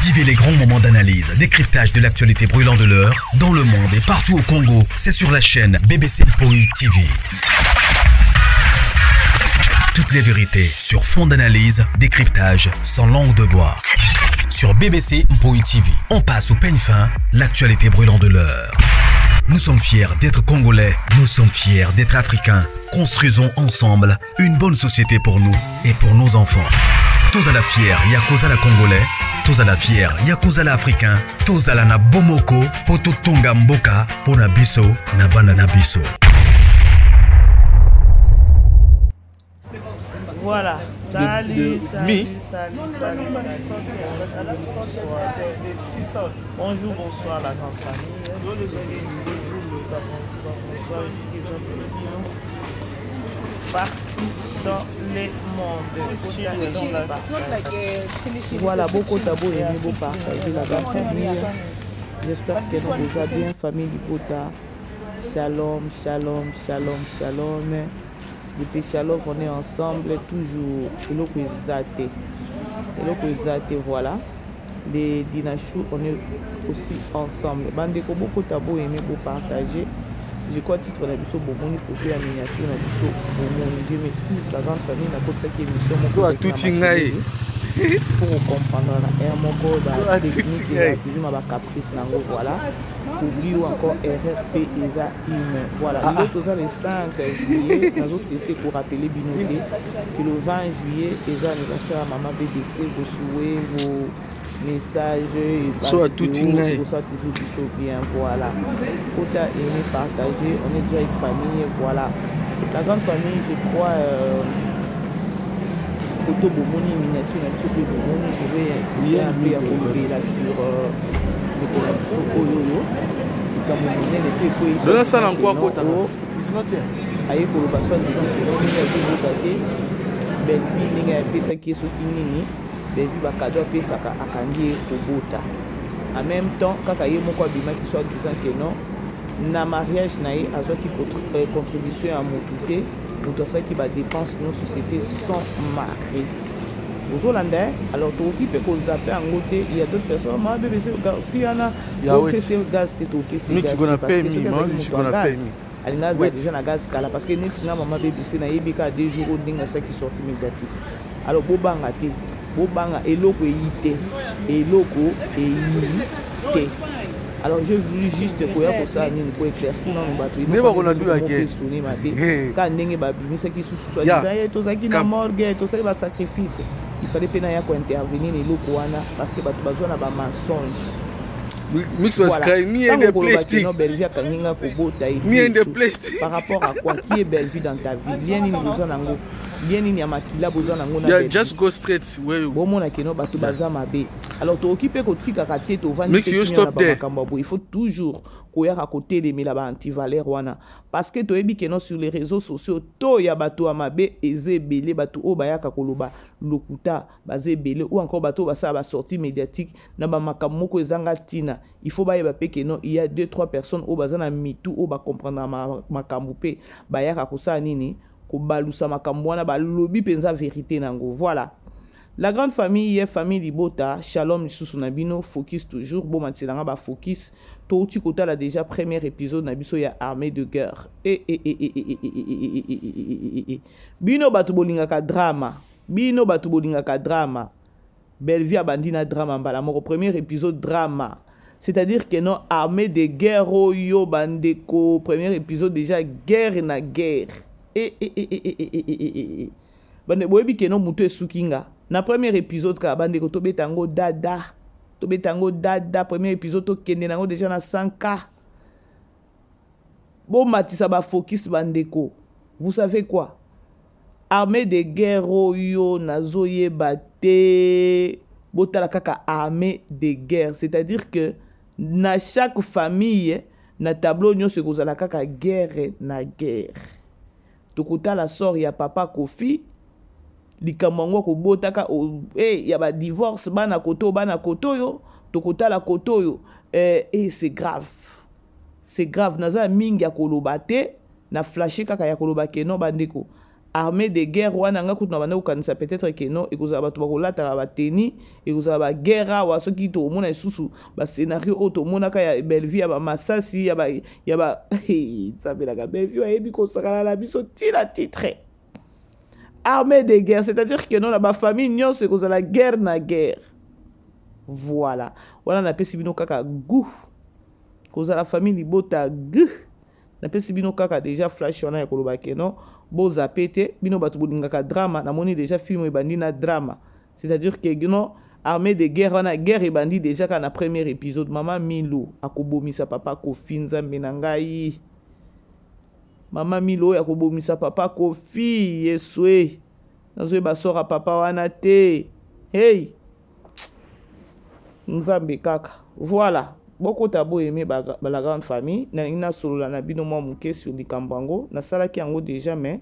Vivez les grands moments d'analyse, décryptage de l'actualité brûlante de l'heure, dans le monde et partout au Congo. C'est sur la chaîne BBC Mpoi TV. Toutes les vérités sur fond d'analyse, décryptage, sans langue de bois. Sur BBC Mpoi TV, on passe au peigne fin l'actualité brûlante de l'heure. Nous sommes fiers d'être Congolais, nous sommes fiers d'être Africains. Construisons ensemble une bonne société pour nous et pour nos enfants. Tous à la fière, Yakuza la Congolais, tous à la fière, Yakuza la Africain, tous à la na Bomoko, Poto Tonga Mboka, Pona Biso, na Bana na Biso. Voilà. Salut, salut, salut, salut, salut. Bonsoir. Bonjour, bonsoir la grande famille. Bonjour, Partout dans le monde. Voilà, beaucoup d'abord aimé, beaucoup partager la grande famille. J'espère que nous vous bien, famille du Bota. Shalom, shalom, shalom, shalom. Depuis Shalom, on est ensemble toujours. Eloko eza te. Eloko eza te, voilà. Les Dinachou, on est aussi ensemble. Bandeko bokota bo aimer, bo partager. Je crois titre na biso bomoni photo ya miniature na biso bomoni. Je m'excuse la grande famille na kotisaki émission moko. Atuti ngai. Faut comprendre na air moko ba technique eza toujours na ba caprice nango voilà. Oubli ou encore erreur pe eza humain. Voilà, ah, ah. toza le 5 juillet, nazo cesser pour rappeler bino te que le 20 juillet eza anniversaire ya maman BBC, vos souhaits, vos messages et so atuti ngai. Tout ça toujours biso bien, voilà. Kota aimer partager, on est déjà une famille, voilà. La grande famille, je crois photo bomoni miniature na biso pe bomoni, je vais essayer un peu ya kolobela sur ndeko na biso oyo oyo likambo monene mpe ekweyisana aye koloba soit disant ke ndenge azobota te Bellevue ndenge apesaki ye soki nini Bellevue bakado apesaka akangi ye kobota en même temps kaka ye moko abimaki soit disant ke non na mariage na ye azwaki contribution ya motu te, moto asalaki ba dépense nyonso c'était son mari. Ozolanda, alors tokoki mpe kozape yango te. Il y a d'autres personnes ma BBC fille wana opesi gaz te, tokopesi gaz alinga aza déjà na gaz kala parce que neti nga mama BBC nayebi kaka 2 jours oyo ndenge asalaki sortie médiatique. Alors bobanga te, bobanga eloko eyi te, eloko eyi te. Alors je voulu juste koya kosala nini ko éclaircir nanu bato ebokosone mabe kaka ndenge babimisaki susu soi-disant ye tozalaki na morgue tosali ba sacrifice, il fallait mpe naya kointervenir na eloko wana parce que bato bazwa na ba mensonge. Mix was crying me and the plastic. Bellevue akangi nga kobota ye me and the plastic. Par rapport à quoi? Qui est Bellevue dans ta vie? Lien nini boza nango? Lien nini ya makila boza nango na Yeah, just go straight where you bomona keno bato baza mabe. Alors tokoki mpe kotikaka te tovandi Mix, you stop there. makambo ya boye. Il faut toujours koyaka kotelemela ba antivaleur wana parce que toyebi keno sur les réseaux sociaux to ya bato ya mabe eza ebele, bato oyo bayaka koloba lokuta baza ebele, ou encore bato oyo basala ba sortie médiatique na ba makambo moko ezanga ntina. Il faut bayeba pe keno il y a 2 3 personnes oyo baza na mitu oyo ba comprendre makambo pe bayaka kosala nini, kobalusa makambo wana, balobi mpenza vérité nango. Voilà. La grande famille, ye famille Libota, shalom lisusu na bino, focus toujours, bo matilanga ba focus. Touti kotala déjà premier épisode na biso ya armée de guerre. E e e e e e e e e e e e e. Bino bato bolingaka drama. Bino bato bolingaka drama. Bellevue abandi na drama mbala moko premier épisode drama. C'est-à-dire que non armée de guerre oyo bandeko premier épisode déjà guerre na guerre. E e e e e e e e e e. Bande boyebi ke non mutu esuki nga. Na premier épisode ka bande ko tobeta ngo dada. Tobeta ngo dada premier épisode to kende nango déjà na 100K. Bo matisa ba focus bandeko. Vous savez quoi? Armée de guerre oyo nazoyeba te. Botala kaka armée de guerre, c'est-à-dire que na chaque famille na tableau nyonso ekozala kaka guerre na guerre. Tokotala sort ya papa Kofi, likambo yango akobotaka, o, eh, ya ba divorce bana koto, bana koto yo, tokotala koto yo. Eh, eh, c'est grave. C'est grave. Naza mingi ya koloba te, na flasher kaka ya koloba ke non bandeko. Armée de guerre wana, nga kutu na banda kokanisa peut-être que non, ekozala bato bakolataka bateni, ekozala baguerre awa. Soki tomona lisusu bascénario oyo tomonaka ya Bellevie, ya bamasasi, ya ba nzambelaka, Bellevie ayebi kosakana na biso ntina. Titre armée de guerre, c'est-à-dire que non, na bafamille nyonso ekozala guerre na guerre. Voilà, wana napesi bino kaka goût kozala famille libota. G napesi bino kaka déjà flash wana ya koloba que non, bozape te, bino bato bolingaka drama. Namoni déjà film ebandi na drama, c'est-à-dire que non, armée de guerre wana, guerre ebandi déjà kaka na premier épisode. Mama Milo akobomisa papa Kofi. Nzambe na ngai, mama Milo oyo akobomisa papa Kofi. Yesu e, nazoyeba sora papa wana te. Hey, Nzambe kaka. Voilà, bokota boyeme ba la grande famille. Nalingi nasolola na bino mwa moke sur likambo yango. Nasalaki yango déjà, mais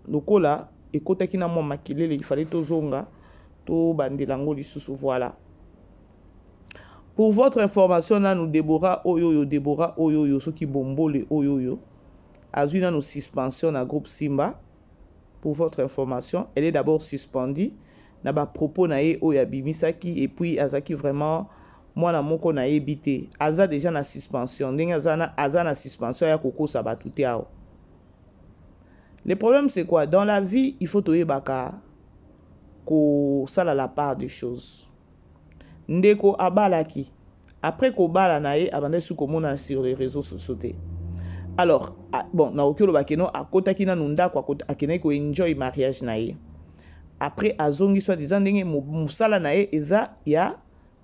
lokola ekotaki na mwa makelele, ifale tozonga tobandela yango lisusu. Voilà, pour votre information, nanu Debora oyo oyo, Debora oyo oyo, soki bombole oyo oyo azwi nanu suspension na groupe Simba. Pour votre information, elle est d'abord suspendue na bapropos na ye oyo abimisaki. Et puis azalaki vraiment mwana moko nayebi te. Aza déjà na suspension. Ndenge aza na suspension, ya kokosa bato te awa. Le problème, c'est quoi? Dans la vie, il faut toyebaka kosala la part des choses. Ndeko abalaki, après kobala na ye, abandaki su komona sur les réseaux sociaux te. Alors bon, nakoki oloba que non, akotaki nanu ndako, akendaki koenjoy mariage na ye. Après azongi, soi disant ndenge mosala na ye eza ya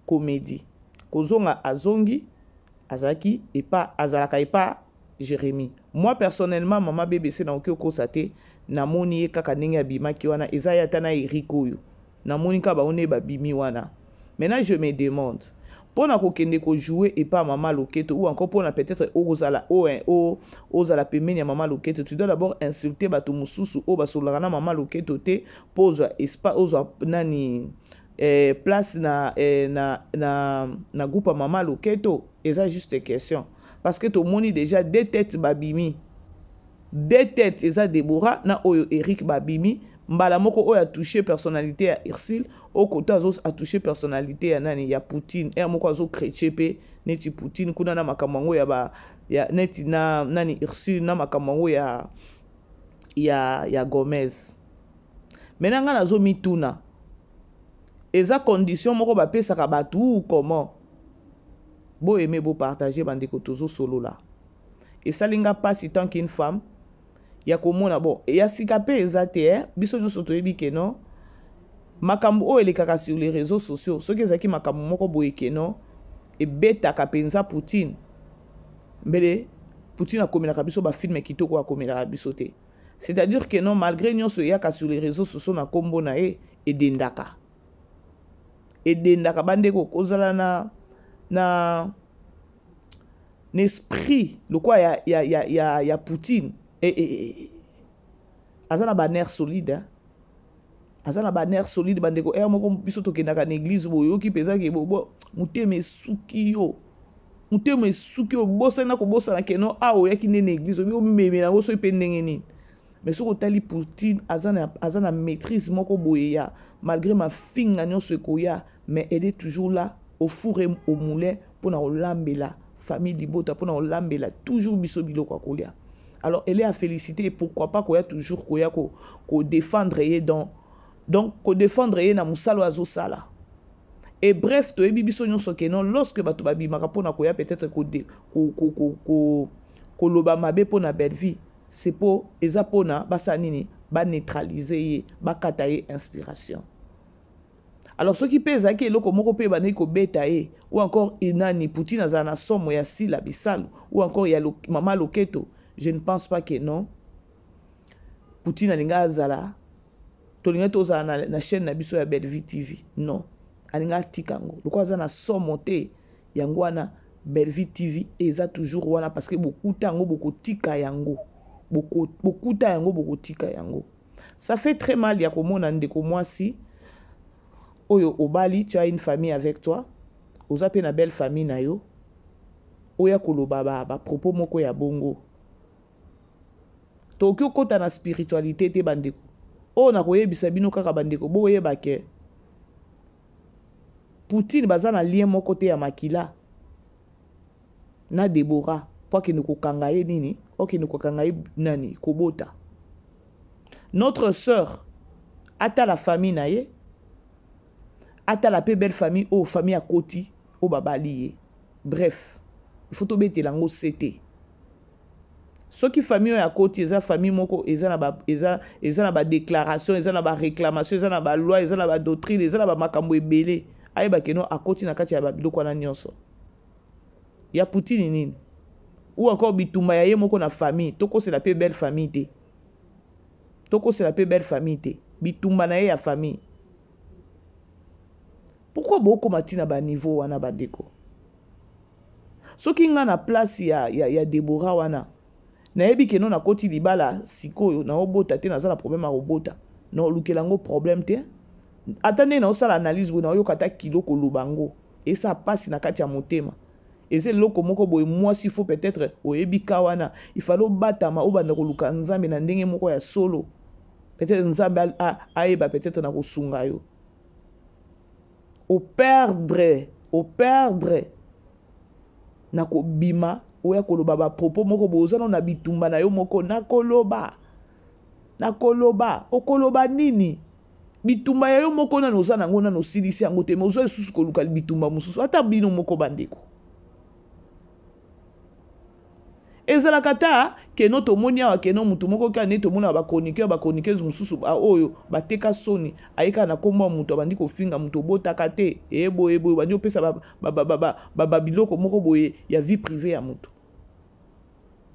comédie. Kozonga azongi, azalaki epa, azalaka epa Jérémie. Moi personnellement, mama BBC, nakoki okosa te, namoni ye kaka ndenge abimaki wana, eza ye ata na Erik oyo namoni kaka bango nde babimi wana. Maintenant je me demande, mpona kokende kojouer epa mama Loketo, ou encore mpona peut-être ozala ozala pembeni ya mama Loketo, tu dois d'abord insulter bato mosusu oyo basololaka na mama Loketo te, mpo ozwa espace, ozwa nani, place na groupe ya mama Loketo. Eza juste question, parce que tomoni déjà deux têtes babimi, deux têtes, eza Debora na oyo Eric. Babimi mbala moko, oyo atouche personnalité ya Ursule, oyo koto atouche personnalité ya nani, ya Poutine. Ere moko azochrétien mpe neti Poutine kuna na makambo yango ya ba ya neti na nani, Ursule, na makambo yango ya Gomez. Maintenant ngai nazomituna, eza condition moko bapesaka bato ou comment? Boyeme, bopartage, bandeko, tozosolola. Esali nga mpasi tant qu'une femme ya komona. Bon, ya sika mpe eza te, eh? Biso nyonso toyebi que non, makambo oyo elekaka sur les réseaux sociaux, soki ezalaki makambo moko boye que non, ebetaka mpenza Poutine, mbele Poutine akomelaka biso bafilm kitoko akomelaka biso te. C'est-à-dire que non, malgré nyonso eyaka sur les réseaux sociaux na nkombo na ye, edendaka, edendaka. Bandeko, kozala na esprit lokola ya Poutine, aza na banerf solide, hein? Aza na banerf solide, bandeko. Ere moko biso tokendaka na église, boyoki mpenza que motema esuki yo, motema esuki yo, bosani na kobosana que non, awa oyaki nde na église, obi omemela yango soki mpe ndenge nini. Mais soki otali Poutine, aza na maîtrise moko boye ya malgré mafinga nyonso ekoya, mais elle est toujours là au four et au moulin mpona kolambela famille libota, mpona kolambela toujours biso biloko ya kolia. Alors elle est à féliciter. Et pourquoi pas koya toujours koya kodéfendre ye donc kodéfendre ye na mosala oyo azosala. Et bref, toyebi biso nyonso que non, lorsque bato babimaka mpona koya peut-être koloba mabe mpona Bellevie, c'est po eza mpona basala nini? Baneutralize ye, bakata ye inspiration. Alors soki mpe ezalaki eloko moko mpe ebandaki kobeta ye, ou encore enani, Poutine azala na somo ya Sila Bisalu ou encore ya mama Loketo, je ne pense pas que non, Poutine alingi azala, tolingi tozala na chaîne na biso ya Bellevie TV. Non, alingi atika yango lokola aza na somo te. Yango wana Bellevie TV eza toujours wana, parce que bokuta yango, bokotika yango, bokuta yango, bokotika yango. Ça fait très mal ya komona ndeko mwasi oyo obali, tu as une famille avec toi, oza mpe na belle famille na yo, oya koloba bapropos ba moko ya bongo. Tokoki okota na spiritualité te bandeko. Oyo nakoyebisa bino kaka bandeko, boyeba ke Poutine baza na lien moko te ya makila na Deborah po akende kokanga ye nini, okende kokanga ye nani kobota. Notre sœur atala famille na ye, atala pe belle famille oyo famille akoti oyo babali ye. Bref, il faut tobetela yango sete. Soki famille oyo akoti eza famille moko eza na ba, eza, eza na ba déclaration, eza na ba réclamation, eza na ba loi, eza na ba doctrine, eza na ba makambo ebele, ayeba ke non akoti na kati ya ba biloko wana nyonso. Ya Poutine nini? Ou encore bitumba ya ye moko na famille, tokosela pe belle famille te. Tokosela pe belle famille te. Bitumba na ye ya famille. Pourquoi bokoma ti na ba niveau wana bandeko? Soki nga na place ya, ya, ya Deborah wana, nayebi ke no nakoti libala sikoyo, naobota te, naza na problème ya kobota. Naolukela yango problème te. Ata ndenge naosala analyse boye, naoyoka ata kilo koloba yango. Esa pasi na kati ya motema. Eza eloko moko boye, mwasi faut peut-être oyebi ka wana, il fallait obatama, obanda koluka Nzambe na ndenge moko ya solo. Peut-être Nzambe ayeba peut-être na kosunga yo. Operdre, operdre na kobima oya koloba ba propos moko boye, oza na bitumba na yo moko, nakoloba, nakoloba, okoloba nini? Bitumba ya yo moko nanu oza nango nanu osilisi yango te, mais oza lisusu koluka bitumba mosusu. Ata bino moko bandeko, ezalaka ta keno tomoni awa keno mutu moko kaka nde tomonaka ba chroniqueur, ba chroniqueuse mosusu ba oyo bateka soni, aye kaka na kombo ya mutu abandi kofinga mutu obotaka te, eye boye boye, obandi kopesa ba biloko moko boye ya vie privée ya mutu,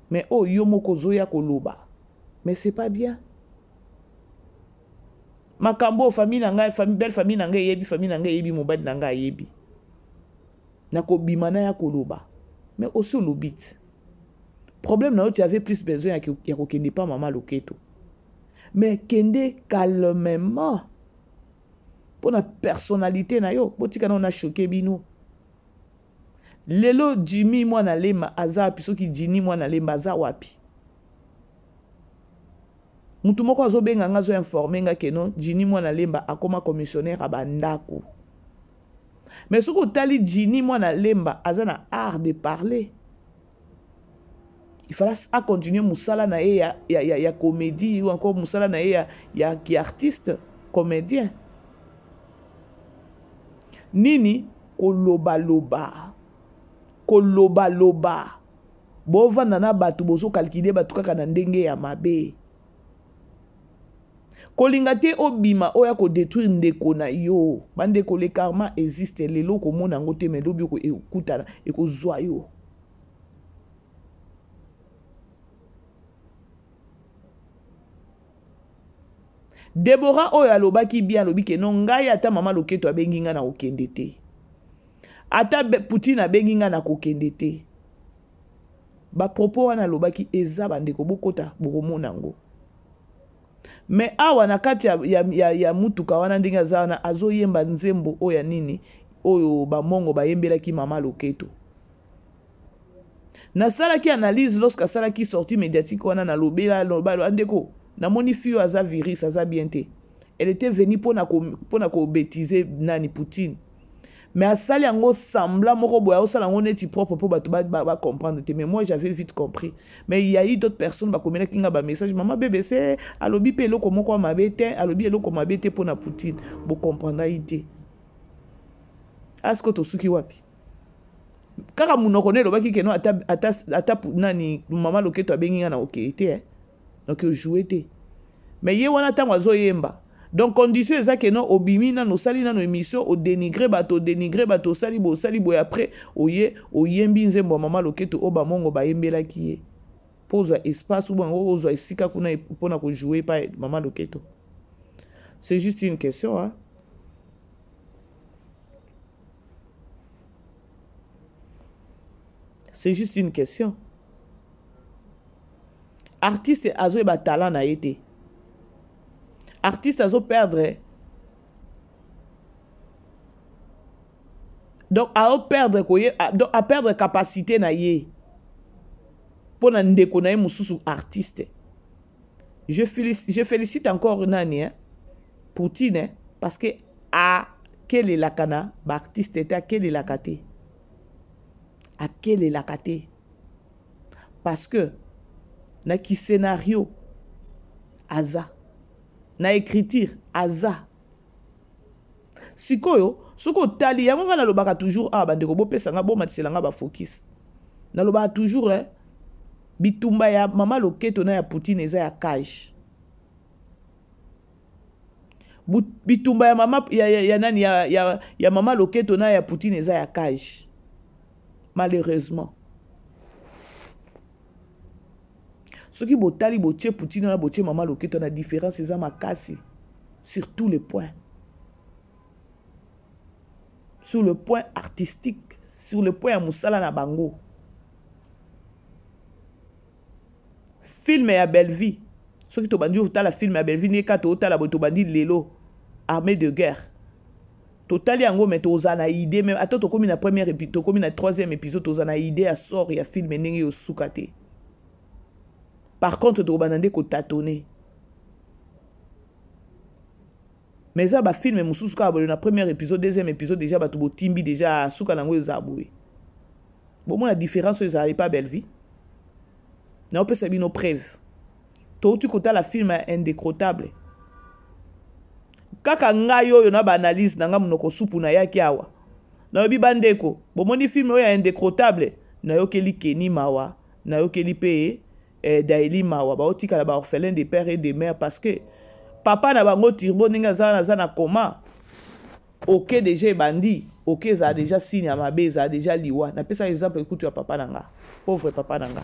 mais oyo yo moko ozoya koloba, mais c'est pas bien. Makambo oyo famille na ngai, famille, belle famille na ngai eyebi, famille na ngai eyebi, mobali na ngai ayebi. Nakobima na ya koloba. Mais aussi olobi ti. Problème na yo, tu avais plus besoin ya kokende pa mama Loketo. Mais kende calmement. Pona personnalité na yo, botika na ona choquer bino. Lelo Jimmy mwana Lemba aza wapi? Soki Jimmy mwana Lemba aza wapi? Mutu moko azobenga nga, azo informer nga ke non, Jimmy mwana Lemba akoma commissionnaire ya ba ndako. Mais soki otali Jimmy mwana Lemba aza na art de parler. Il fallait a continuer musala na ye ya comédie ou encore musala na ye ya ki artiste comédien. Nini koloba loba, koloba loba. Bovanda na bato, bozo calculer bato kaka na ndenge ya mabe. Kolinga te obima oya ko détruire ndeko na yo. Bandeko, le karma existe. Lelo komona yango te, mais lobi ekutana, ekozwa yo. Deborah oyo alobaki bien, alobi ke non, ngai ata mama Loketo abengi ngai na kokende te. Ata Poutine abengi ngai na kokende te. Ba propos wana alobaki eza bandeko, bokota bokomona yango. Mais awa na kati ya mutuka wana ndenge aza wana azoyemba nzembo oyo ya nini oyo ba mongo bayembelaki mama Loketo. Nasalaki analyse lorsque asalaki sortie médiatique wana, nalobela, nalobela, ndeko, namoni fille oyo aza virus, aza bien te. Elle était venue pona ko bêtiser nani Poutine. Mais asali yango semblant moko boye, asala yango neti propre po bato ba comprendre te. Mais moi j'avais vite compris. Mais il y a eu d'autres personnes ba komelaki nga ba message, maman BBC alobi pe eloko moko ya mabe te, alobi eloko mabe te pona Poutine. Bo comprendre ye te. Est-ce que tosuki wapi? Kaka munoko ne elobaki ke non, ata, ata, ata nani mama Loketo abengi nga na okei te, eh. Donc jouer te. Mais ye wana tango azoyemba. Donc condition eza ke non, obimi nano, osali nano émission, o dénigrer bato, o dénigrer bato, osali boye, osali boye, après oye, oyembi nzembo ya mama Loketo oyo ba mongo bayembelaki ye. Po ozwa espace ou bango ozwa esika kuna pona ko jouer pa mama Loketo. C'est juste une question, hein. C'est juste une question. Artiste azoyeba talent na ye te. Artiste azo perdre. Donc azo perdre koye, donc a perdre capacité na ye. Pona ndeko na ye mosusu artiste. Je félicite, je félicite encore nani hein? Poutine hein? Parce que akelelaka na baartiste te, akelelaka te, akelelaka te, parce que na ki scénario aza na écriture aza. Sikoyo soki otali yango, ngai nalobaka toujours awa, bandeko, bopesa nga, bomatisela nga bafocus. Nalobaka toujours, eh, bitumba ya mama Loketo na ya Poutine eza ya cage. Bitumba ya mama ya nani ya mama Loketo na ya Poutine eza ya cage, malheureusement. Soki botali, botie Poutine wana, botie mama Loketo na, différence eza makasi sur tous les points, sur le point artistique, sur le point ya mosala na bango. Film ya Bellevie, soki tobandi kotala film ya Bellevie, ndenge kaka tootala boye, tobandi lelo Armée de guerre, totali yango, me tozala na idée même ata tokomi na première, tokomi na troisième épisode, tozala na idée ya sort ya film ndenge yosuka te. Par contre, tokobanda nde kotâtonner. Mais eza bafilm mosusu kaka boye, na premier épisode, deuxième épisode, déjà bato botimbi déjà suka nango eza boye. Bomona différence oyo ezala epa Bellevie. Naopesa bino preuve: touti kotala film ya Indécrottable. Kaka ngai oyo na baanalyse na ngai, monoko supu, nayaki awa, nayobi bandeko, bomoni film oyo ya Indécrottable, nayokeli Keni mawa, nayokeli mpe Daeli mawa. Baotikala baorphelin de père et de mère, parce que papa na bango Turbo, ndenge aza wana, aza na coma. Ok, déjà ebandi. Ok, ezala déjà signe ya mabe, ezala déjà liwa. Napesa exemple ekutu ya papa na nga, pauvre papa na nga.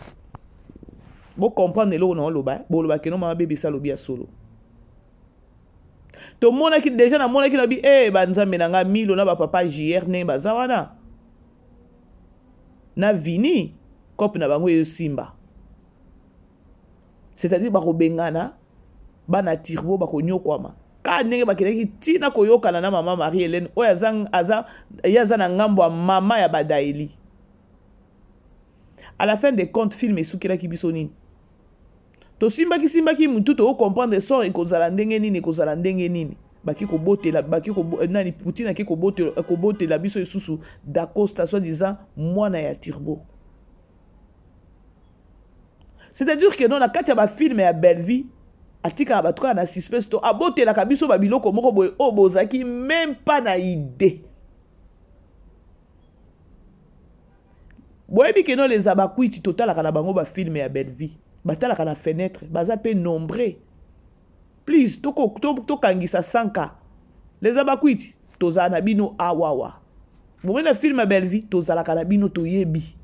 Bocomprendre eloko na oloba, boloba keno mama bebisa alobi ya solo. Tomonaki déjà, namonaki na bi e banzambe na nga Milo na bapapa JR ndenge baza wana na Vini, cope na bango eyosimba, c'est-à-dire bakobengana bana Turbo, bakonyokwama ka ndenge bakendaki ntina koyokana na mama Marie Hélène oyo aza, aza, ye aza na ngambo ya mama ya badaeli. À la fin des comptes, film esukelaki biso nini? Tosimbaki simbaki mutu, tokocomprendre sort ekozala ndenge nini, ekozala ndenge nini. Baki kobotela, baki nani, Poutine aki kobotela biso lisusu Dacosta, soi disant mwana ya Turbo. C'est-à-dire que non, na kati ya bafilm ya Bellevie, atikaka bato kaka na suspense to abotelaka biso babiloko moko boye oyo bozalaki même pas na idée. Boyebi ke no, les abakwiti, totalaka na bango bafilm ya Bellevie, batalaka na fenêtre, baza mpe nombre. Please, tokangisa 100. Les abakwiti, tozala na bino awawa. Bomoi na film ya Bellevie, tozalaka na bino, toyebi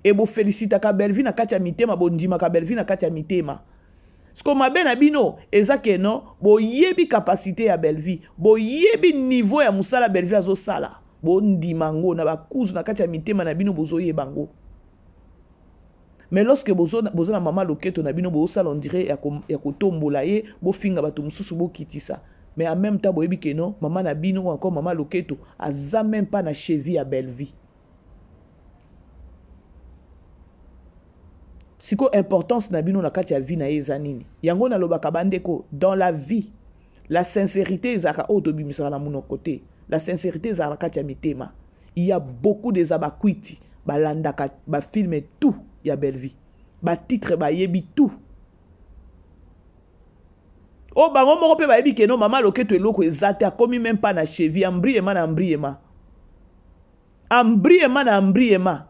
e bofélicitaka Bellevie na kati ya mitema, bondimaka Bellevie na kati ya mitema. Siko mabe na bino eza ke no, boyebi capacité ya Bellevie, boyebi niveau ya mosala Bellevie azosala, bondima ngo na bakuzu na kati ya mitema na bino, bozoyeba ngo. Mais lorsque boza na mama Loketo na bino, bozosala on dirait ya kotombola ye, bofinga bato mosusu, bokitisa, mais en même temps boyebi ke non, mama na bino, encore mama Loketo, aza même pas na cheville ya Bellevie. Sikoyo importance na bino na kati ya vie na ye eza nini? Yango nalobaka, bandeko, dans la vie, la sincérité ezalaka oyo tobimisaka na monoko te. La sincérité ezalaka na kati ya mitema. Il y a beaucoup des abakwiti balandaka bafilm tout ya Bellevie, batitre bayebi tout oyo bango moko mpe bayebi ke no, mama Loketo eloko eza te, akomi même pas na cheville, ambriema na ambriema, ambriema na ambriema.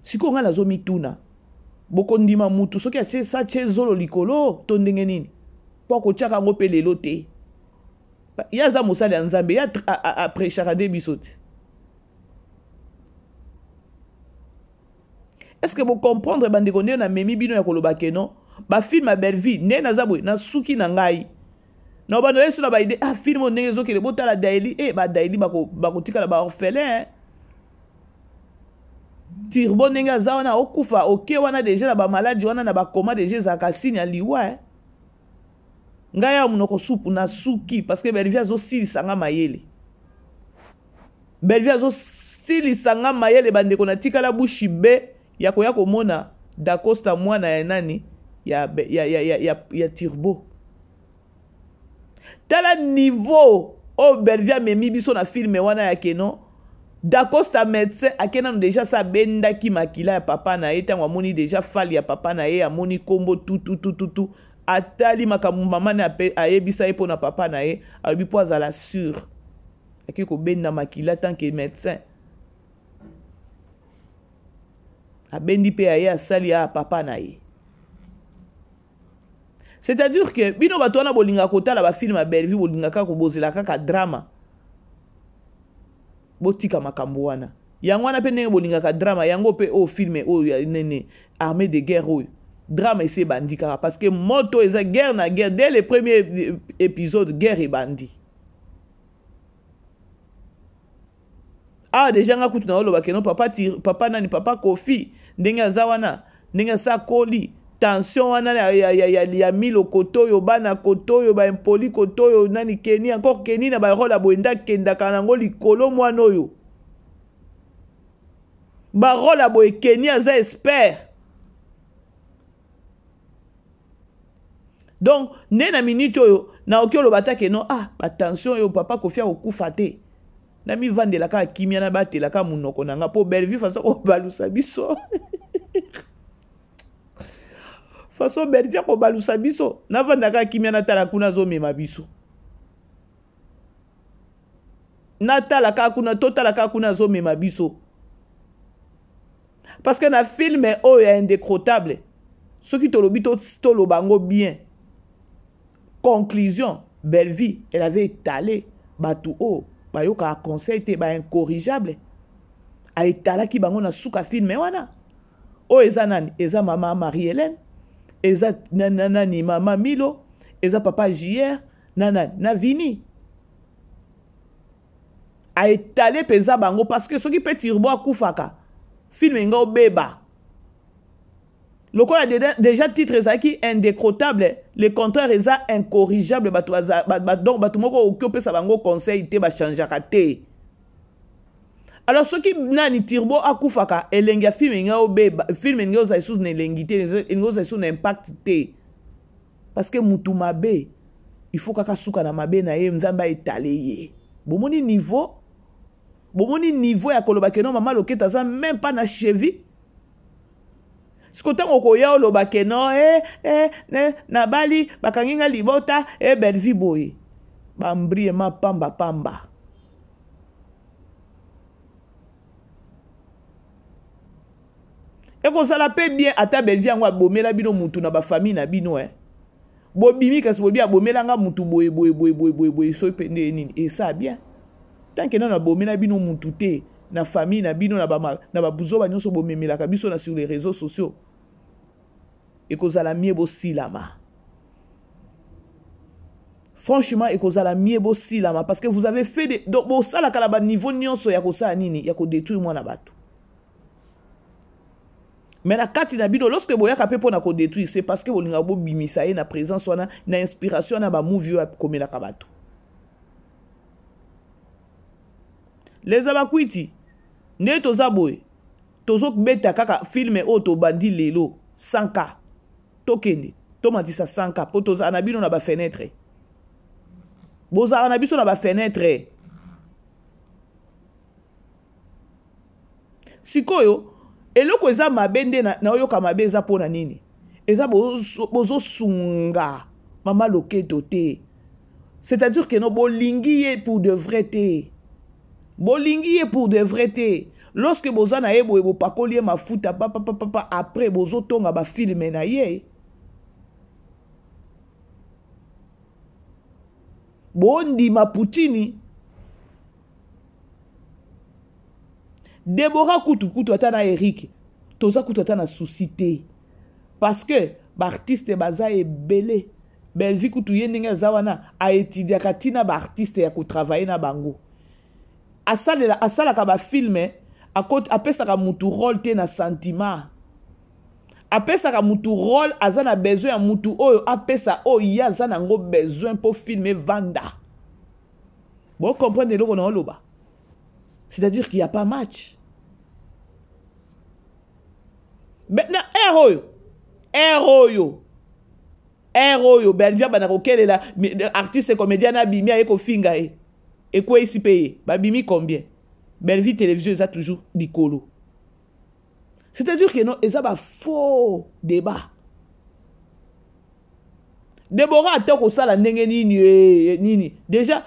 Sikoyo ngai nazomituna, bokondima mutu soki atie sa tie zolo likolo to ndenge nini? Mpo akotiaka yango mpe lelo te. Ye aza mosali ya Nzambe, ye aprêchaka nde biso te. Est ce que bocomprendre, bandeko, ndenge namemi bino ya koloba ke non, bafilm ya Bellevie, ndenge naza boye, nasuki na ngai na bando yesu na baidée, ah, film oyo ndenge ezokende, botala Daeli e badaeli bakotikala baorphelin. Turbo ndenge aza wana, okufa oke wana déjà na bamaladi wana na bakoma déjà, ezalaka signe ya liwa, eh. Ngai awa monoko supu, nasuki, parce que Bellevie azosilisa nga mayele. Bellevie azosilisa nga mayele, bandeko. Natikala bouche bée ya koya komona. Dacosta mwana ya nani ya, ya, ya, ya, ya, ya Turbo. Tala niveau oyo Bellevue amemi biso na filme wana ya keno Dacosta médecin ake nanu deja sa abendaki makila ya papa na ye ntango amoni deja fali ya papa na ye amoni kombo tututututu atali makambo mama na ayebisa ye mpo na papa na ye alobi mpo azala sur ake kobenda makila tant que médecin abendi mpe aye asali ya papa na ye. C'est-à-dire que bino bato wana bolingaka kotala bafilme ya Bellevue, bolingaka kobozela kaka drama, botika makambo wana. Yango wana mpe ndenge bolingaka drama yango mpe oyo filme oyo ya nene armée de guerre oyo drama esi ebandi kaka parce que moto eza guerre na guerre dès le premier épisode guerre ebandi. Awa deja nga kutu naoloba keno papa, tir, papa nani papa Kofi ndenge aza wana ndenge asa akoli tension wana ya, ya, ya, ya, ya Milo kotoyo bana kotoyo baimpoli kotoyo nani Keni encore Keni na barole ya boye nde akendaka nango likolo mwana oyo barole ya boye Keni aza expert. Donc nde na minute oyo naoki oloba ata keno ah batension oyo papa Kofi akokufa te, namivandela kaka kimia nabatela kaka monoko na nga mpo Bellevue façon kobalusa biso façon Bellevue akobalusa biso navanda kaka kimia natala kuna azomema biso natala kaka kuna totala kaka kuna azomema biso parce que na filme oyo ya indécrotable soki tolobi toloba yango bien conclusion Bellevue elle avait étalé bato oyo bayokaka conseil te baincorrigeable aetalaki bango na suka filme wana oyo eza nani eza mama Marie Hélène eza nani mama Milo eza papa JR na nani na Vini aetale mpenza bango parce que soki mpe Turbo akufaka filme nga obeba lokola déjà titre ezalaki indécrotable le contraire eza incorrigeable bato ba, donc bato moko okoki opesa bango conseil te bachangeaka te. Alors soki nani Turbo akufaka elengi ya filme elingi obeba filme elingi ozala lisusu na elengi te elingi ozala lisusu na impact te parce que mutu mabe il faut kaka suka na mabe na ye nzambe aetale ye. Bomoni niveau bomoni niveau ya koloba keno mama Loketo aza même pas na cheville siko ntango okoya oloba keno eh, eh, eh, nabali bakangi nga libota eh, Bellevue boye bambrie ma pamba pamba. Ekozala mpe bien ata Bellevue yango abomela bino mutu na bafamille na bino eh. Bobimi kasi bobi abomela nga mutu boye boye boye boye boye boye soki mpe nde nini esa bien tant que nano abomela bino mutu te na famille na bino na babuzoba nyonso bomemelaka biso na sur les réseaux sociaux ekozala mie bosilama. Franchement ekozala mie bosilama parce que vous avez fait des donc bosalaka na ba niveau nyonso ya kosala nini ya kodétruire mwana bato. Mais na kati na bino lorsque boyaka pe pona ko détruire c'est parce que bolinga bobimisa ye na présence wana na inspiration na ba movie oyo akomelaka bato. Les abakwiti nde toza boye tozobeta kaka filme oyo tobandi lelo 100K tokende tomatisa 100K po tozala na bino na ba fenêtre bozala na biso na ba fenêtre. Sikoyo eloko eza mabe nde naoyoka mabe eza pona nini eza bozosunga mama Loketo te c'est-à-dire que no bolingi ye pour de vrai te bolingi ye pour de vrai te lorsque boza na ye boye bopakoli ye mafuta papa papa papa après bozotonga ba filme na ye bondima Poutine Deborah kutu kutu ata na Eric toza kutu ata na souci te parce que ba artiste baza ebele Bellevue kutu ye ndenge aza wana aetidiaka tina ba artiste ya kotravailler na bango asalela asalaka ba filme apesaka mutu rôle te na sentiment apesaka mutu rôle aza na besoin ya mutu oyo apesa oyo ye aza nango besoin po filme evanda. Bon comprendre eloko na oloba. C'est-à-dire qu'il y a pas match. Na heure oyo, heure oyo, heure oyo Bellevue abanda kokelela artiste comédien abimi aye kofinga ye, ekweyisi mpe ye, babimi combien? Bellevue télévision eza toujours likolo. C'est-à-dire que non, eza ba faux débat. Deborah ata kosala ndenge nini, nini déjà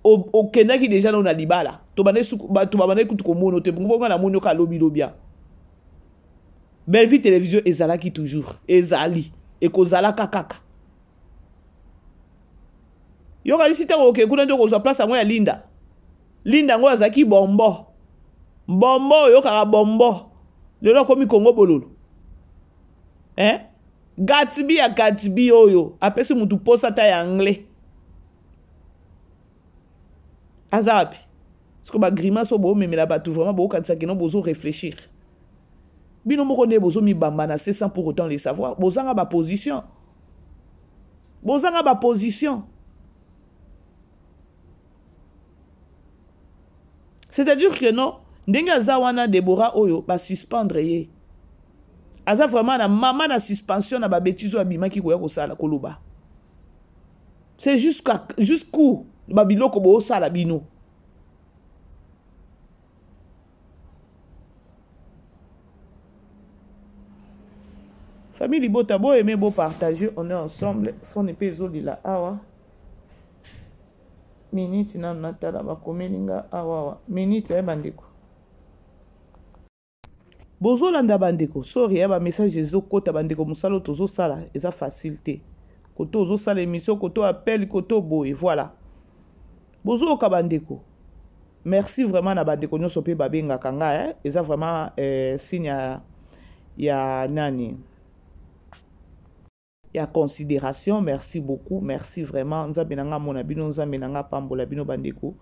okendaki déjà nao na libala, bato babandaki kutu komona te, bongo nga namoni oka lobi lobia. Bellevue télévision ezalaki toujours, ezali, ekozalaka kaka. Yokanisi ntango okei kuna nde okozwa place yango ya Linda. Linda yango azalaki bombo. Bombo, oyokaka bombo. Lelo akomi Congo bololo. Hein? Gatsby ya Gatsby oyo apesi mutu posa ta ya anglais. Aza wapi? Siko ba grimace oyo bomemela bato vraiment bokanisa kino bozo réfléchir. Bino moko nde bozo mibamba na se sans pour autant le savoir. Bozanga ba position. Bozanga ba position. C'est-à-dire que non, ndenge aza wana Deborah oyo ba suspendre ye. Aza vraiment na mama na suspension na ba bêtises oyo abimaki koya kosala koloba. C'est jusqu'où ba biloko bosala bino. Famille Libota, bo aimer, bo partager, on est ensemble. Fone pe ezolila awa. Minute nanu natala bakomeli nga awa awa. Minute ya bandeko. Bozolanda bandeko, sorry ya ba message ezokota bandeko, mosala tozosala eza facile te. Koto ozosala émission, koto appel, koto boye, voilà. Bozoyoka bandeko. Merci vraiment na bandeko nyonso pe babengaka nga, hein. Eza vraiment signe ya nani? Ya considération. Merci beaucoup, merci vraiment. Nzambe na nga mona bino, Nzambe na nga pambola bino bandeko.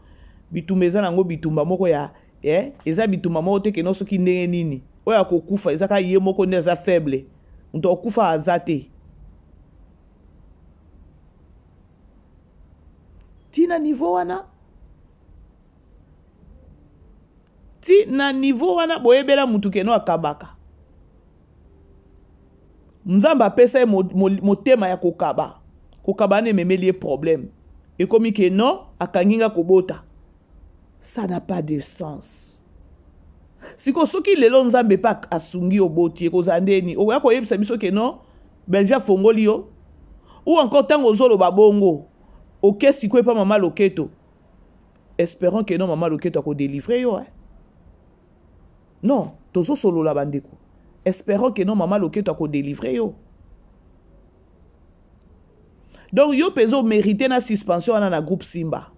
Bitumba eza nango bitumba moko ya, eza bitumba moko te keno soki ndenge nini. Oyo akokufa eza ka ye moko nde aza faible. Moto akokufa aza te. Tina niveau wana. Ti na niveau wana boyebela mutu keno akabaka. Nzambe apesa ye motema ya kokaba. Kokaba wana ememeli ye problème. Ekomi ke non, akangi nga kobota. Ça n'a pas de sens. Siko soki lelo Nzambe pa asungi oboti ekozala ndeni, okoya koyebisa biso ke non, Bellevue afongoli yo. Ou encore tango ozoloba bongo, oke sikoyo epa mama Loketo. Espérons que non, mama Loketo ako délivrer yo, hein. Non, tozo solola bandeko. Espérons que non, mama Loketo ako délivrer yo. Donc yo pezo mérité na suspension wana na groupe Simba.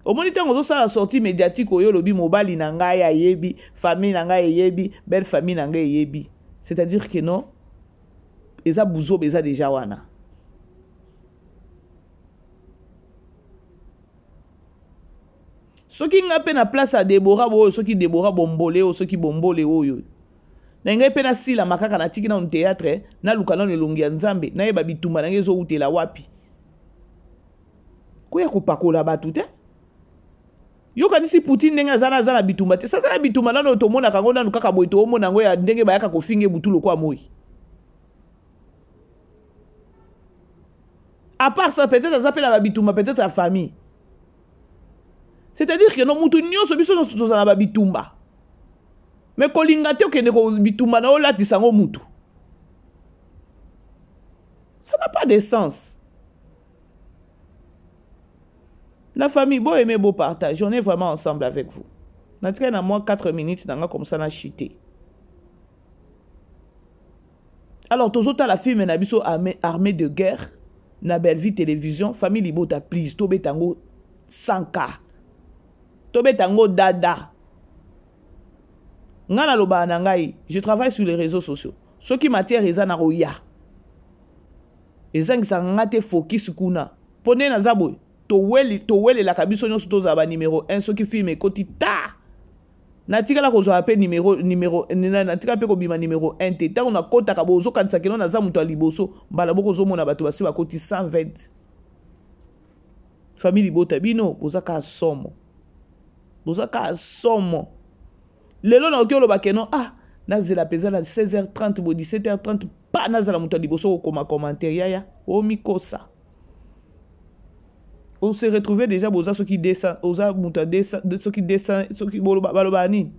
Omoni tango ozosala sortie médiatique oyo lobi mobali na ngai ayebi, famille na ngai eyebi, belle famille na ngai eyebi. C'est-à-dire que non, eza buzoba eza déjà wana. Soki nga pe na place ya Deborah boyo, soki Deborah bombole oyo, soki bombole oyo. Na ngai pe na sila makaka na tiki na théâtre, na luka na elongi ya Nzambe, na yeba bitumba na ngai ezo utela wapi. Koya kopakola batu te. Yokanisi Poutine ndenge aza na aza na bitumba te. Sasa na bitumba nano tomonaka ngo nanu kaka boye toomona ngo ya ndenge bayaka kofinga butu lokwa moi. À part ça, peut-être aza pe na ba bitumba, peut-être la famille. C'est-à-dire que non mutu nyonso biso nyonso tozala na ba bitumba. Mais kolinga te okende ko bitumba na olatisa ngo mutu. Ça n'a pas de sens. La famille, beau aimer, beau partage. On est vraiment ensemble avec vous. Natika na moi 4 minutes nanga comme ça na chuté. Alors tozota la film na biso armée de guerre na Bellevue télévision, famille Libota please tobetango 100K. Tobetango dada. Nga na loba na ngai, je travaille sur les réseaux sociaux. Soki matière eza na roya. Ezangisa nga te focus kuna. Po nde naza boye, towelelaka biso nyonso tozala ba numéro 1 soki film ekoti ta. Natikala kozwa pe numéro, numéro, nina, natikala pe kobima numéro 1 te. Tango nakotaka bo ozokanisa keno naza moto ya liboso, mbala boko ozomona bato basi bakoti 120. Famille Libota bino boza ka somo. Boza ka somo. Lelo nakoki oloba ke non, ah, nazela mpenza na 16h30 bo 17h30 pa nazala moto ya liboso kokoma commentaire. Yaya, omikosa. On se retrouve déjà boza soki 200, oza moto ya 200, soki 200, soki boloba, baloba nini?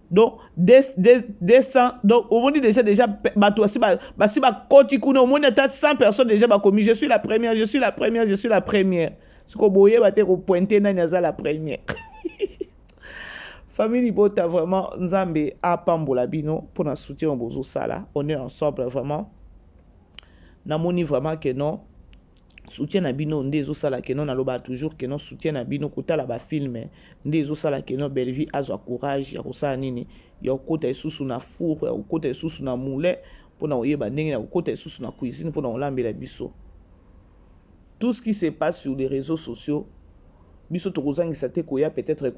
Donc 200, donc omoni déjà bato basi bakoti kuna, omoni ata 100 personnes déjà bakomi je suis la première, je suis la première, je suis la première. Siko boyeba te kopointe nani aza la première. Famille Libota, vraiment Nzambe apambola bino mpona soutien bozosala. On est ensemble vraiment. Namoni vraiment que non, soutien na bino nde ezosala ke non, naloba toujours ke non, soutien na bino kotala bafilm nde ezosala ke non, Bellevue azwa courage ya kosala nini, ya kokota lisusu na four, ya kokota lisusu na moulin mpona koyeba ndenge ya kokota lisusu na cuisine mpona kolambela biso. Tout ce qui se passe sur les réseaux sociaux, biso tokozangisa te koya peut-être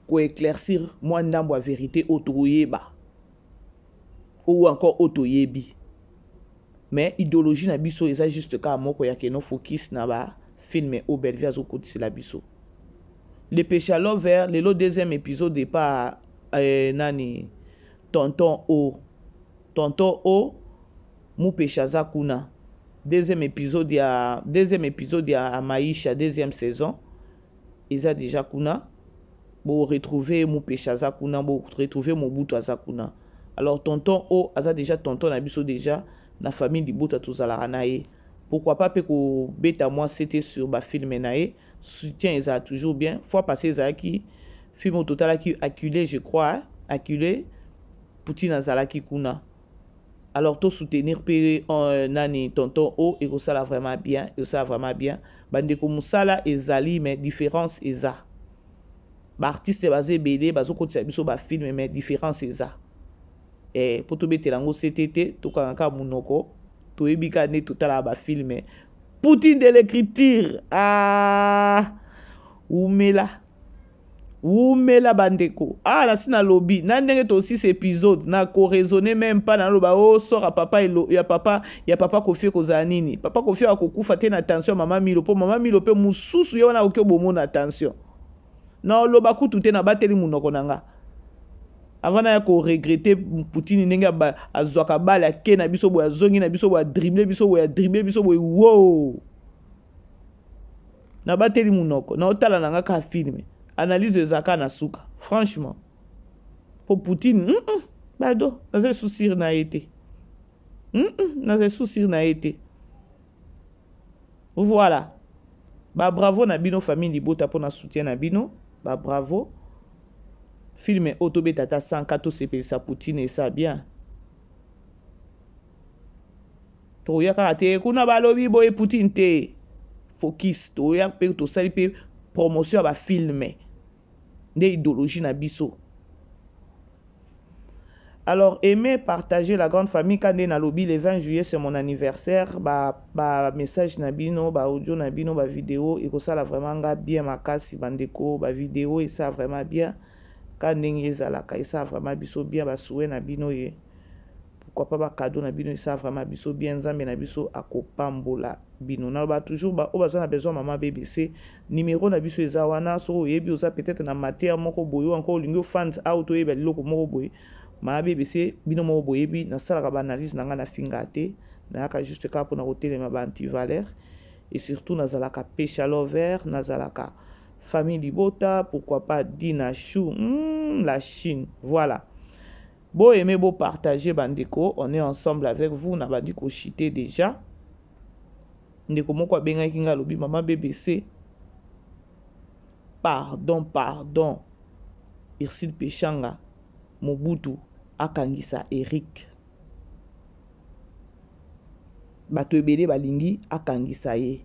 koéclaircir mwa ndambo ya vérité oyo tokoyeba ou encore oyo toyebi. Mais idéologie na biso eza juste kaka moko ya keno focus na bafilm oyo Bellevue azokotisela biso. Le Péché Lover, lelo deuxième épisode epa nani, tonton O, tonton O Mupesha aza kuna. Deuxième épisode ya Maisha deuxième saison eza déjà kuna. Bo retrouver Mupesha aza kuna, bo retrouver Mobutu aza kuna. Alors tonton O aza déjà tonton na biso déjà na famille Libota, tozalaka na ye. Pourquoi pas mpe kobeta mwa sete sur bafilm na ye? Soutien ezala toujours bien. Fois passé ezalaki film oyo totalaki, Acculé je crois, hein? Acculé, Poutine azalaki kuna. Alors tosoutenir mpe nani, tonton O, ekosala vraiment bien, ekosala vraiment bien. Bandeko, mosala ezali, mais différence eza. Baartiste baza ebele, bazokotisa biso bafilm, mais différence eza. Mpo tobetela yango sete te, tokanga kaka monoko, toyebi kaka nde totalaka bafilm. Poutine de l'écriture, ah, umela umela bandeko. Ah, nasi nalobi na ndenge tosisa épisode, na koraisonner même pas. Naloba o sort ya papa elo, ya papa Kofi ekozala nini? Papa Kofi akokufa te na tension ya mama Milo, mpo mama Milo mpe mosusu ye wana akoki obomona tension. Na oloba kutu te, nabateli monoko na nga avant naya koregretter Poutine ndenge azwaka bale, ake na biso boye, azongi na biso boye, adribler biso boye, adribler biso boye. Wo, nabateli monoko, naotala na nga kaka film. Analyse ezalaka na suka franchement, mpo Poutine bado naza esusire na ye te, naza esusire na ye te. Voilà, babravo na bino famille Libota mpona soutien na bino, babravo. Film oyo tobeta ata 100, tosepelisa Poutine, esa bien. Tokoya kaka te kuna balobi boye Poutine te, focus. Toya mpe tosali mpe promotion ya bafilm nde idéologie na biso. Alors aimez, partagez, la grande famille. Kande nalobi, le 20 juillet c'est mon anniversaire. Ba ba message na bino, ba audio na bino, ba vidéo ekosala vraiment nga bien makasi bandeko. Ba vidéo esa vraiment bien ka ndenge ezalaka, esala vraiment biso bien. Basouhaits na bino ye, pourquoi pas bacadeau na bino, esala vraiment biso bien. Nzambe na biso akopambola bino. Naloba toujours, baoyo baza na besoin mama BBC, numéro na biso eza wana. Soki oyebi oza peut-être na matière moko boye, oyo encore olingi ofanda awa, toyeba liloko moko boye, mama BBC, bino moko boyebi, nasalaka baanalyse na ngai, nafinga te, nayaka juste kaka mpona kotelema baantivaleur. Et surtout nazalaka Pesha Lover, nazalaka famille Libota, pourquoi pas Dina Chou, la Chine. Voilà, bo aimer, bo partager bandeko, on est ensemble avec vous. Na bandi koshite déjà. Ndeko moko abengaki nga, alobi: "Mama BBC, pardon, pardon, Ursile Peshanga, Mobutu akangisa Eric, bato ebele balingi akangisa ye."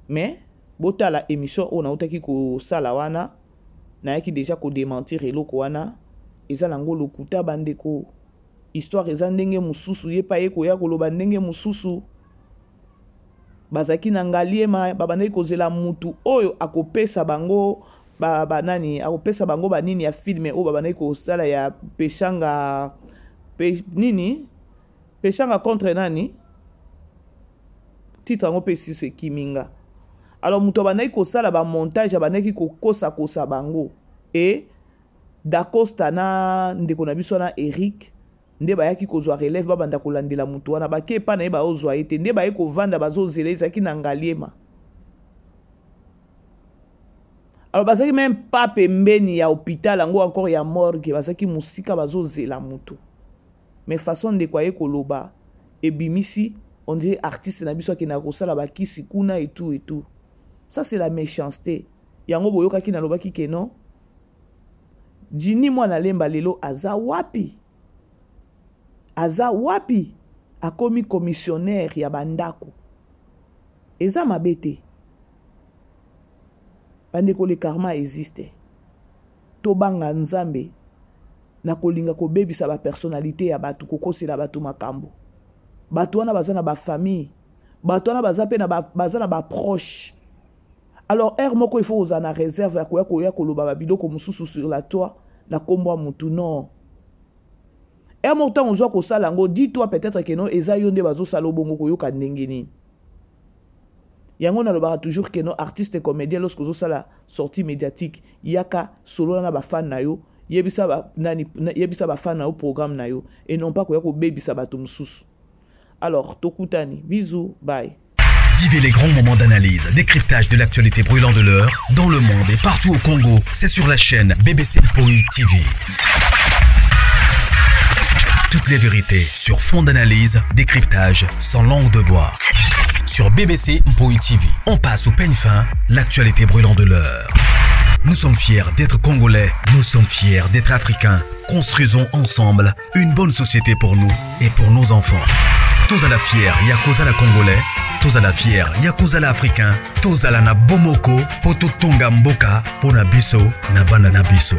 Mais botala émission oyo nautaki kosala wana, nayaki déjà kodémentir eloko wana, eza nango lokuta bandeko. Histoire eza ndenge mosusu, ye pa ye koya koloba ndenge mosusu. Bazalaki na Ngaliema, babandaki kozela mutu oyo akopesa bango banani, ba akopesa bango banini ya film oyo babandaki kosala ya Peshanga pe, nini, Peshanga contre nani, titre yango mpe esiso ekimi nga. Alors moto abandaki kosala bamontage, abandaki kokosakosa bango e Dacosta na ndeko na biso wana Eric nde bayaki kozwa relève, babanda kolandela moto wana, bake epa na ye, baozwa ye te, nde baye kovanda, bazozela, ezalaki na Ngaliema. Alors bazalaki même pas pembeni ya hôpital yango, encore ya morgue, bazalaki mosika, bazozela moto. Mais façon ndeko aye koloba ebimisi, on dirait artiste na biso akendaka kosala bakisi kuna et tout et tout. Ça, c'est la méchanceté. Yango boyokaki nalobaki ke non, Jini Mwana Lemba lelo aza wapi? Aza wapi? Akomi commissionnaire ya bandako. Eza mabe te, bandeko, le karma existe. Tobanga Nzambe na kolinga kobebisa bapersonnalité ya bato, kokosela bato makambo. Bato wana baza na bafamille, bato wana baza mpe baza na baproche. Alors heure moko il faut kozala na réserve ya koya koloba babiloko mosusu sur la toile na nkombo ya motu. Non, heure moko ntango ozwa kosala yango, dis toi peut-être ke non, eza yo nde bazosala obongo, koyoka ndenge nini. Yango nalobaka toujours ke non, artiste comédien, lorsque ozosala sortie médiatique, yaka solola na bafan na yo, yebisa ba, nani, yebisa bafan na yo programme na yo, et non pas koya kobebisa bato mosusu. Alors tokutani, bisous, bye. Vivez les grands moments d'analyse, décryptage de l'actualité brûlante de l'heure, dans le monde et partout au Congo. C'est sur la chaîne BBC Mpoi TV. Toutes les vérités sur fond d'analyse, décryptage, sans langue de bois. Sur BBC Mpoi TV, on passe au peigne fin l'actualité brûlante de l'heure. Nous sommes fiers d'être Congolais, nous sommes fiers d'être Africains. Construisons ensemble une bonne société pour nous et pour nos enfants. Tozala fier ya kozala Congolais, tozala fier ya kozala Africain, tozala na bomoko po totonga mboka pona biso na bana na biso.